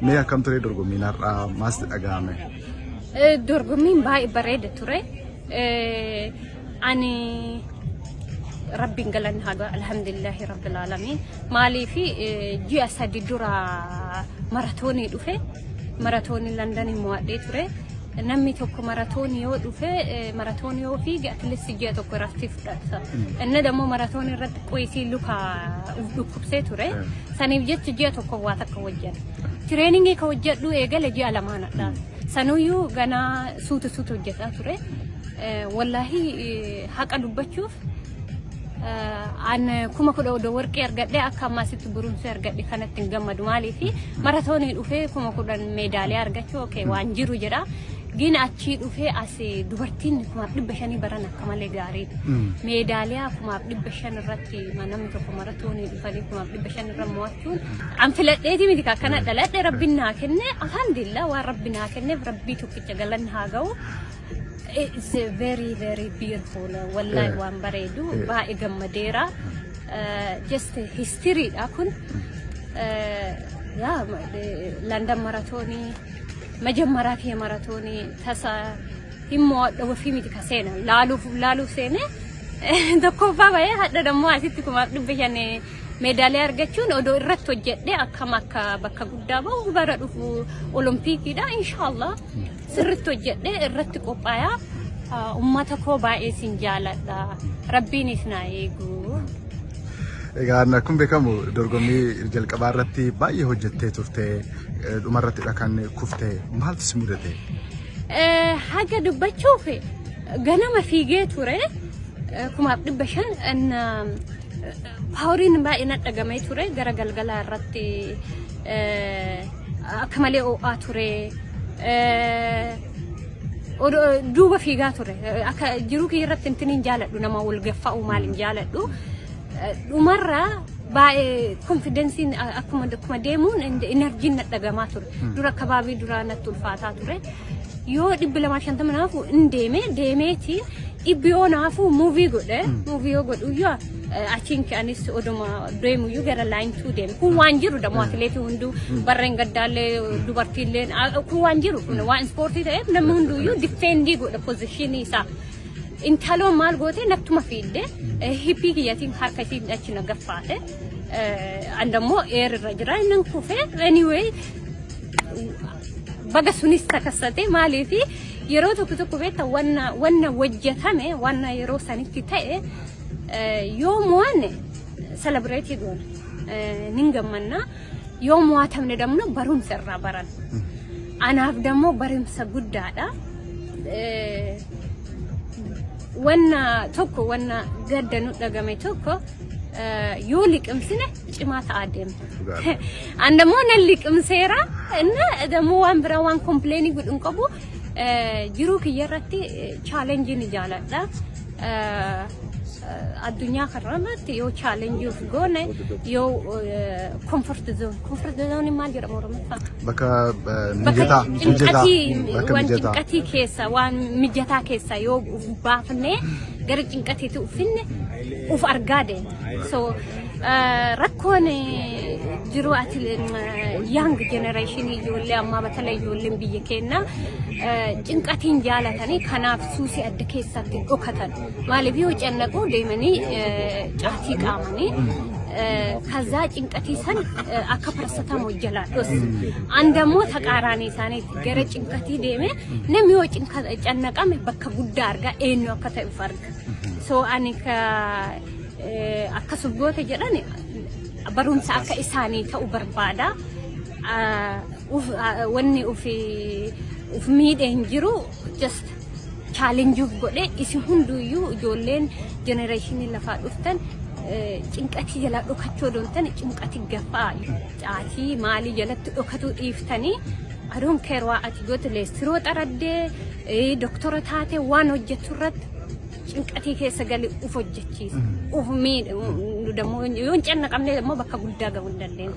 Mee akkam ture dorgommiin har'aa, maaltu dhaga'ame? Dorgommiin baay'ee bareeda ture. Ani rabbiin galanni haa gahu, alhamdulillahi rabbil aalamiin. Maaliif, ji'a 3 dura maratoonii dhufe, maratoonii Londonii mo'adhee ture. Namni tokko maratoonii yoo dhufe, maratoonii yoo fiige, at least ji'a 1 irratti fudhata. Inni immoo maratoonii irratti qo'isii luka dhukkubsee ture. Saniif jecha ji'a 1 waa takka hojjedha. Trainingii ka hojjedhu eegale ji'a lamaanadha. Sanuyyuu ganaa suuta suuta hojjetaa ture. Wallaahi, haqa dubbachuuf, an 10,000 odoo warqee argadhe akka ammaasitti burumsee argadhe kanatti hin gammadu. Maaliif, maratoonii dhufee 10,000 meedaaliyaa argachuu, okay, waan jiru jedha. Gin achii dhufee as dubartiin 5,500 baran akka malee gaarii. Meedaaliyaa 5,500 irratti namni tokko maratoonii dhufanii 5,500 irra mo'achuun, an filadheeti miti, akkana dhaladhe, rabbiin naa kenne, alhamdulillah. Waan rabbi naa kenneef rabbii tokkicha galanni haa ga'u. It's very very beautiful. Wallahi, waan bareedu, baay'ee gammadeera. Just history dha kun. Yaa London maratoonii መጀመሪያ kiyya maratoonii tasa hin mo'adha ofii miti ka seena, laaluuf laaluuf seene, tokkoffaa bahee, hadha dammoo asitti 5,500 meedaaliyaa argachuun, odoo irratti hojjedhe akkam akka bakka guddaa bahu. Bara dhufu olompiikiidha, inshaallah sirritti hojjedhe irratti qophaayaa. Ummata koo baay'ee sin jaaladha, rabbiinis naa eegu. Egaa akkuma beekamu dorgommii jalqabaa irratti baay'ee hojjettee turte, dhumarrattidha kan kufte. Maaltu si mudate? Haga dubbachuuf, ganama fiigee ture 5,500, poweriin baay'ee na dhagamee ture. Gara galgalaa irratti akka malee ho'aa ture. Duuba fiigaa ture. Akka jiruu kiyya irratti intin hin jaaladhu, nama wal gaffa'u maal hin jaaladhu. Dhumarra baay'ee confidenceiin akkuma deemuun energyn na dhagamaa ture. Dura kabaabii duraa natti ulfaataa ture. Yoo 250 naafu hin deeme, deemeeti 100 yoo naafu move godhe, move yoo godhu iyyuu achiin anis oduma deemuyyuu gara line two deeme. Kun waan jiru dammoo atileetii hunduu, barreen gaddaallee dubartiillee, kun waan jiru, kun waan ispoortii ta'eef namni hunduyyuu defend godha positionii isaa. Intaloon maal goote, nattuma fiidde, hipii kiyyatiin harka isii achi na gaffaate. An dammoo air irra jira, inni kufe. Anyway, baga sunis takassate. Maaliif, yeroo tokko tokko beekta, wanna hojjetame, wanna yeroo sanitti ta'e, yoo mo'anne celebrate goona, nin gammanna. Yoo mo'atamne dammoo barumsa irraa baran. Anaaf dammoo barumsa guddaadha. Wanna tokko, wanna gadda nu dhagame tokko yoo liqimsine cimaa ta'aa deemna. An dammoo nan liqimseera. Inna dammoo waan biraa waan complain godhu hin qabu. Jiruu kiyya irratti challenge ni jaaladha. Addunyaa kanarratti yoo challenge of goone, yoo comfort zone, comfort zone maal jedhama Oromoffaa? Bakka mijataa. Cinqatii, waan cinqatii keessa, waan mijataa keessa yoo uf baafnee gara cinqatiitti uffinne, uf argaa deema. So rakkoon jiru ati young generation, ijoollee ammaa, batalay ijoolleen biyya keenyaa cinqatiin jaalatanii, kanaaf suusii adda keessatti dhokatan. Maaliif, yoo cannaquu deemanii caatii qaamanii ከዛ cinqatii san akka paracetamol jalaa dhossu. An dammoo taqaaraanii isaaniitti gara cinqatii deeme. Namni yoo cannaqame bakka guddaa argaa, eenyu akka ta'e of arga. So ani ka akkas goota jedhan barumsa akka isaanii ta'u barbaada. Wanni uf miidhe hin jiru, just challenge godhe. Isin hunduyyuu ijoolleen generationii lafaa dhuftan cinqatii jalaa dhokachuu odoon cinqatii gaffaa caatii maalii jalatti dhokatuu dhiiftanii, I don't care waa ati goote, leestiroo xaraddee, doktora taate, waan hojjettu irratti cinqatii keessa gali, uf hojjechiisa. Uf miidhe yoo hin cannaqamne immoo bakka guddaa gahuu hin dandeenyu.